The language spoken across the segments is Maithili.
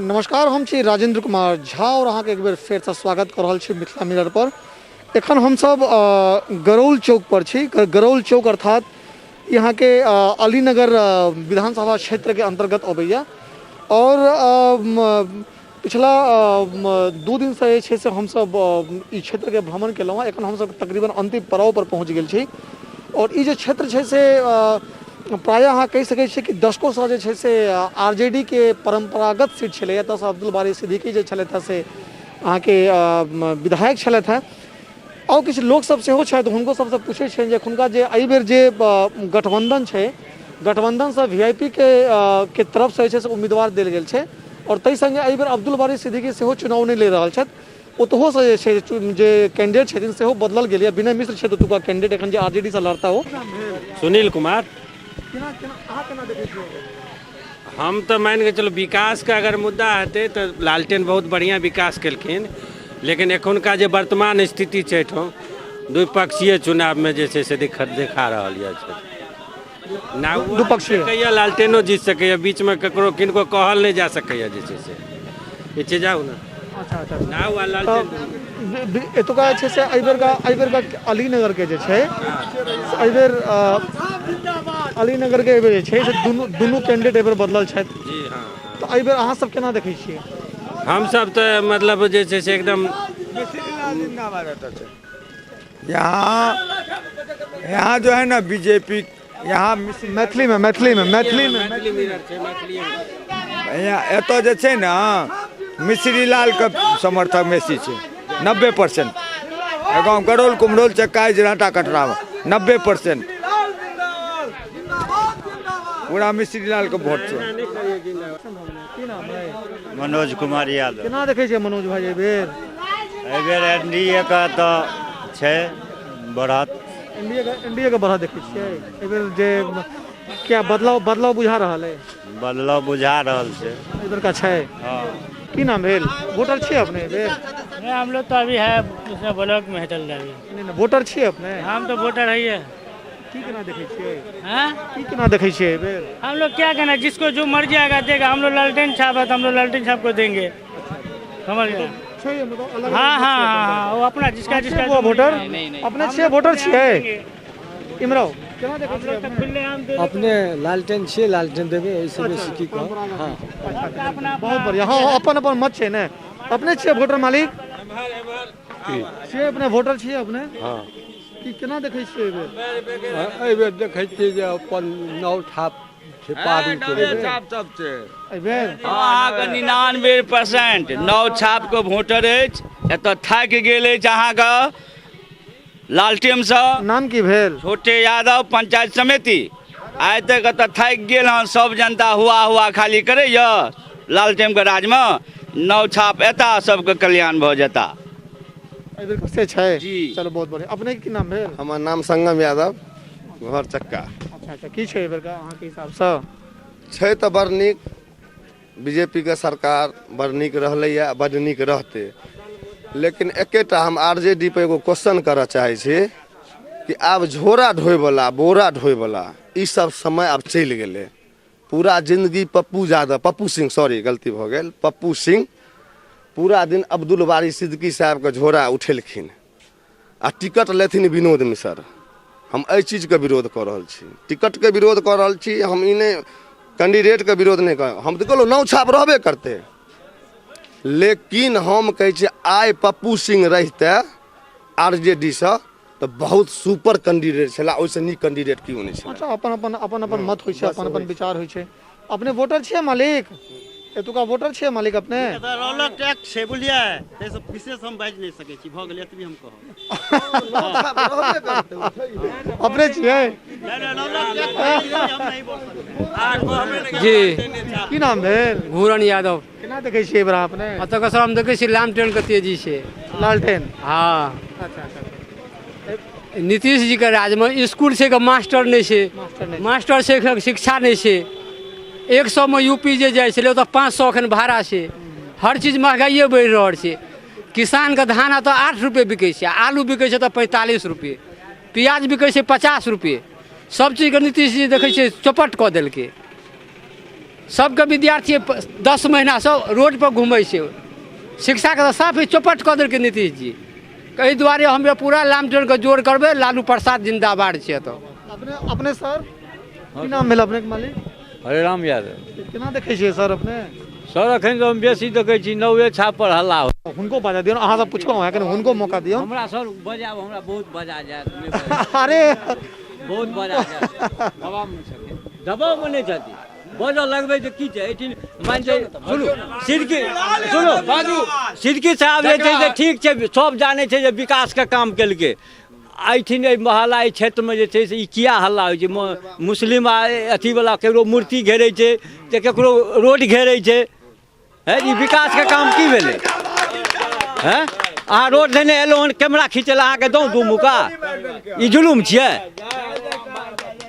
नमस्कार, हम छी राजेंद्र कुमार झा और अहाँके एक बेर फेरसँ स्वागत कऽ रहल छी मिथिला मिरर पर। एखन हमसब गरौल चौक पर छी। गरौल चौक अर्थात यहाँके अलीनगर विधानसभा क्षेत्रके अंतर्गत अबैया और पिछला 2 दिनसँ जे छै से हमसब ई क्षेत्रके भ्रमण केलहुँ हँ। एखन हमसब तकरीबन अंतिम पड़ाव पर पहुँच गेल छी और ई जे क्षेत्र छै से प्रायः अहाँ कहि सकै छियै कि दशकोसँ जे छै से आर जे डी के परम्परागत सीट छलैए। एतऽसँ अब्दुल बारी सिद्दीकी जे छलथि हँ से अहाँके विधायक छलथि हँ। आओर किछु लोकसब सेहो छथि, हुनको सबसँ पूछै छियनि जे एखुनका जे एहिबेर जे गठबन्धन छै, गठबन्धनसँ वी I P के तरफसँ जे छै से उम्मीदवार देल गेल छै आओर ताहि सङ्गे एहिबेर अब्दुल बारी सिद्दीकी सेहो चुनाव नहि लड़ि रहल छथि, ओतहोसँ जे छै जे कैंडिडेट छथिन सेहो बदलल गेल यऽ। विनय मिश्र छथि ओतुका कैंडिडेट एखन जे आर जे डी सँ लड़ता ओ। सुनील कुमार। केना केना अहाँ केना देखै छियै? हम तऽ मानि कऽ चलू विकासके अगर मुद्दा हेतै तऽ लालटेन बहुत बढ़िआँ विकास केलखिन, लेकिन एखुनका जे वर्तमान स्थिति छै एहिठाम द्विपक्षीय चुनावमे जे छै से देखा रहल यऽ ना ओ द्विपक्षीय सकैए, लालटेनो जीत सकैए, बीचमे ककरो किनको कहल नहि जा सकैए जे छै से ई चीज आउ ने। अच्छा, नाउ आ लालटेन। तऽ एतुका जे छै से एहिबेरका अलीनगरके जे छै से एहिबेर अलीनगरके एहिबेर जे छै से दुनू कैंडिडेट एहिबेर बदलल छथि। जी हाँ। तऽ एहिबेर अहाँ सब केना देखै छियै? हमसब तऽ मतलब जे छै से एकदम यहाँ जो है ना बीजेपी यहाँ मैथिलीमे मैथिलीमे मैथिलीमे मैथिली मिरर छै, मैथिली। यहाँ एतऽ जे छै ने मिश्री लालके समर्थक बेसी छै 90%। गाँव गरौल कुमरौल चक्का राँटा कटरामे 90% पूरा मिश्री लालके वोट छै। की नाम है? मनोज कुमार यादव। केना देखै छियै मनोज भाई एहिबेर? एहिबेर एन डी ए के तऽ छै बढ़त। एनडीए के बढ़त देखै छियै एहिबेर? जे क्या बदलाव बुझा रहल है? बदलाव बुझा रहल छै एहिबेर का छै। हँ। की नाम भेल? वोटर छियै अपने एहिबेर? नहीं, हम लोग तो अभी है उसमें ब्लॉक में है चल रहा है अभी। नहीं, वोटर छियै अपने? हम तो वोटर है ही है। की केना देखै छियै? हैं? की केना देखै छियै एहिबेर? हम लोग क्या कहना, जिसको जो मर्जी आएगा देगा। हम लोग लालटेन छाप है तो हम लोग लालटेन छाप को देंगे, समझ गए? छै मतलब अलग। हाँ हाँ हाँ हाँ, वो अपना जिसका जिसका वो वोटर अपने छियै? वोटर छियै? इमराव केना देखै छियै अपने? खुले आम दे। अपने लालटेन छियै, लालटेन देबै, एहिसँ बेसी की कहब। हँ, बहुत बढ़िया। हँ, अपन अपन मत छै ने। अपने छियै वोटर मालिक छियै? अपने वोटर छियै अपने? हँ। की केना देखै छियै एहिबेर? एहिबेर देखै छियै जे अपन नाव छाप छै पारू के। एहिबेर अहाँके 99% नव छापके वोटर अछि। एतऽ थाकि गेल अछि अहाँके लालटेमसँ। नाम की भेल? छोटे यादव, पंचायत समिति। आइ तक एतऽ थाकि गेल हन सब जनता, हुआ हुआ खाली करैए लालटेमके राजमे। नव छाप एता, सबके कल्याण भऽ जेता एहिबेर से छै। जी। चलो, बहुत बढ़िया। अपने के की नाम भेल? हमर नाम संगम यादव, घर चक्का। अच्छा, की छै एहिबेर का अहाँके हिसाबसँ? छै तऽ बड़ नीक, बीजेपीके सरकार बड़ नीक रहलैए, बड़ नीक रहतै, लेकिन एकेटा हम आर जे डी पर एगो क्वेश्चन करऽ चाहै छी कि आब झोरा ढोइवला बोरा ढोइवला ई सब समय आब चलि गेलै। पूरा जिंदगी पप्पू यादव, पप्पू सिंह, सॉरी गलती भऽ गेल, पप्पू सिंह पूरा दिन अब्दुल बारी सिद्दीकी साहबके झोरा उठेलखिन आ टिकट लेथिन विनोद मिसर। हम एहि चीजके विरोध कऽ रहल छी, टिकटके विरोध कऽ रहल छी हम, ई नहि कैंडिडेटके विरोध नहि कर। हम तऽ कहलहुँ नौ छाप रहबे करतै, लेकिन हम कहै छियै आइ पप्पू सिंह रहिते आर जे डी सँ तऽ बहुत सुपर कैंडिडेट छलै, ओहिसँ नीक कैंडिडेट केओ नहि छलै। अच्छा, अपन अपन मत होइ छै, अपन अपन विचार होइ छै। अपने वोटर छियै मालिक? एतुका वोटर छियै मालिक अपने? एतऽ रौलक टैक्स छै, बुझलियै? ताहिसँ विशेष हम बाजि नहि सकै छी। भऽ गेलै, एतबी हम कहब। अपने छियै? नहि, रौलक टैक्स हम नहीं बोल सकते। जी। की नाम भेल? घूरन यादव। केना देखै छियै एहिबेर अपने? एतऽ सर हम देखै छियै लालटेनके तेजी छै। लालटेन? हँ। अच्छा। नीतीश जीके राजमे इसकुल छै के मास्टर नहि छै। मास्टर नहि। मास्टर छै, शिक्षा नहि छै। 100मे यूपी जे जाइ छलै ओतऽ 500 एखन भाड़ा छै। हर चीज महगाइए बढ़ि रहल छै। किसानके धान एतऽ 8 रुपए बिकै छै, आलू बिकै छै तऽ 45 रुपए, प्याज बिकै छै 50 रुपए। सब चीजके नीतीश जी देखै छियै चौपट कऽ देलकै। सबके विद्यार्थी 10 महीनासँ रोडपर घुमै छै। शिक्षाके तऽ साफ चौपट कऽ देलकै नीतीश जी। एहि दुआरे हम पूरा लामटेनके जोर करबै, लालू प्रसाद जिंदाबाद छै एतऽ। अपने अपने सर की नाम भेल अपनेके मालिक? हरे राम यादव। केना देखै छियै सर अपने? सर अखन तऽ हम बेसी देखै छी नौए छाप पर हल्ला हो। हुनको बाजा दियौ, अहाँ सब पुछलहुँ हेँ, कनि हुनको मौका दियौ। हमरा सर बजायब, हमरा बहुत बजा जायत। अरे बहुत बजा जायत, दबावमे छथिन, दबावमे नहि छथिन, बजऽ लगबै तऽ की छै एहिठिन मानि छै। सुनू सिरकी, सुनू बाजू, सिरकी साहब जे छै से ठीक छै, सब जानै छै जे विकासके काम केलकै। एहिठिन एहि मोहल्ला एहि क्षेत्रमे जे छै से ई किया हल्ला होइ छै? मुस्लिम आ अथीवला ककरो मूर्ति घेरै छै तऽ ककरो रोड घेरै छै। है ई विकासके काम की भेलै? हैं अहाँ रोड देने एलहुँ हन कैमरा खींचै लए, अहाँके दौं दू मुका? ई जुलुम छियै?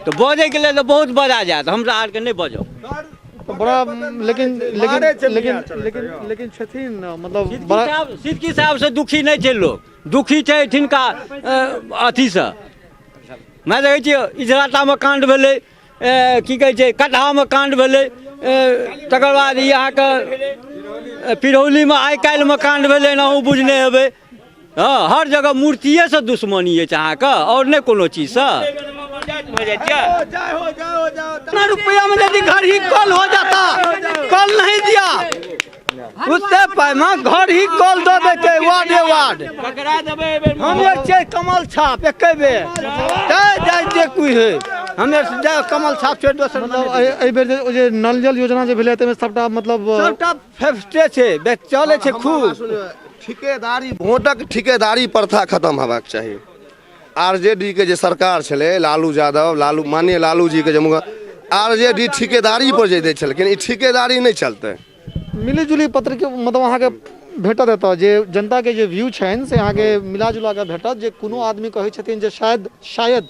तऽ बजैके लेल तऽ बहुत बजा जायत, हमरा आरके नहि बजाउ। बड़ा लेकिन लेकिन लेकिन लेकिन लेकिन छथिन मतलब बड़ा सिद्दीकी साहब से दुखी नहि छै लोक, दुखी छै एहिठिनका अथीसँ। मैं देखै छियै इजराटामे काण्ड भेलै, की कहै छै कटहामे काण्ड भेलै, तकर बाद ई अहाँके पिरौलीमे आइ काल्हिमे काण्ड भेलै, अहूँ बुझने हेबै। हँ, हर जगह मूर्तिएसँ दुश्मनी अछि अहाँके, आओर नहि कोनो चीजसँ। इतना रुपया में यदि घर ही कल हो जाता, कल नहीं दिया उससे पैमा घर ही कल दो देते वार्डे वार्ड। हम छियै कमल छाप एके बेर जय जय जे कोई है, हमे जय कमल छाप छै। दोसर मतलब एहि बेर जे ओ जे नल जल योजना जे भेलै ताहिमे सबटा मतलब सबटा फेस्टे छै, चलै छै खूब। ठिकेदारी, वोटक ठिकेदारी प्रथा खत्म हेबाक चाही। आरजेडी के जे सरकार छलै, लालू यादव, लालू माननीय लालू जी के जे आरजेडी ठिकेदारी पर जे दै छलखिन, ई ठिकेदारी नहि चलतै। मिली जुली पत्र के मतलब अहाँके भेटत एतऽ जे जनताके जे व्यू छनि से अहाँके मिला जुला कऽ भेटत। जे कोनो आदमी कहै छथिन जे शायद शायद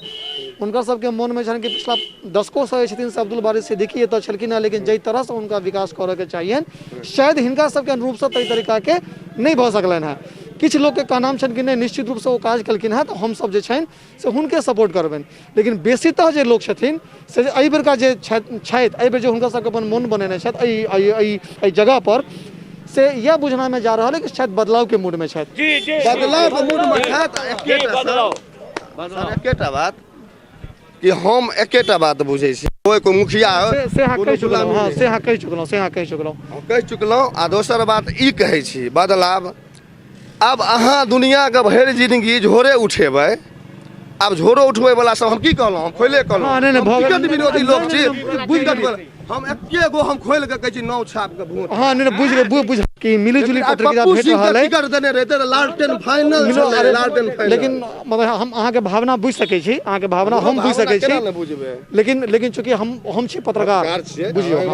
हुनकर सबके मोनमे छनि कि पिछला दशकोसँ जे छथिन से अब्दुल बारी सिद्दीकी एतऽ छलखिन हेँ, लेकिन जाहि तरहसँ हुनका विकास करऽके चाहियनि शायद हिनका सबके अनुरूपसँ ताहि तरीकाके नहि भऽ सकलनि हेँ। किछु लोकके कहनाम छनि कि नहि निश्चित रूपसँ ओ काज केलखिन हेँ तऽ हमसब जे छनि से हुनके सपोर्ट करबनि, लेकिन बेसीतः जे लोक छथिन से एहि बेरका जे छथि, एहि बेर जे हुनका सबके अपन मोन बनेने छथि एहि एहि एहि एहि जगहपर, से इएह बुझनामे जा रहल अइ कि शायद बदलावके मूडमे छथि। बदलावके मूडमे छथि। एकेटा सर, एकेटा बात कि हम एकेटा बात बुझै छी, कोइ कोइ मुखिया हो, से अहाँ कोनो कहि चुकलहुँ। गुलामी हँ, नहि। से अहाँ कहि चुकलहुँ, से अहाँ कहि चुकलहुँ। हम कहि चुकलहुँ। आ दोसर बात ई कहै छी, बदलाव आब अहाँ दुनियाके भरि जिंदगी झोरे उठेबै, आब झोरो उठबै वाला सब हम की कहलहुँ, हम खोले कहलहुँ। हँ, नहि, नहि, भऽ गेल। टिकट विरोधी लोक छी, बुझि टिकट गेलियै। वाला। हम एके गो हम खोलि कऽ कहै छी नाव छाप के वोट। हँ, नहि, नहि, बुझि गेल, बुझ कि मिली जुली लेकिन आइ पत्रकारिता पप्पू भेट सिंह रहल के अइ। टिकट देने रहितै तऽ लालटेन फाइनल मिलो, छलै, अरे, लालटेन फाइनल। लेकिन मतलब हम अहाँके भावना बुझि सकै छी, अहाँके भावना हम बुझि भावना सकै छी। केना नहि बुझबै? लेकिन लेकिन चूँकि हम छी पत्रकार, पत्रकार छियै, बुझियौ। हँ,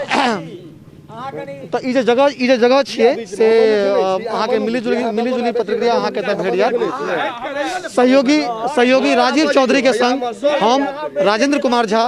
हँ। तऽ ई जे जगह, ई जे जगह छियै से अहाँके मिली जुली मिली जुली प्रतिक्रिया अहाँके एतऽ भेट जायत। सहयोगी राजीव चौधरी के संग हम राजेंद्र कुमार झा।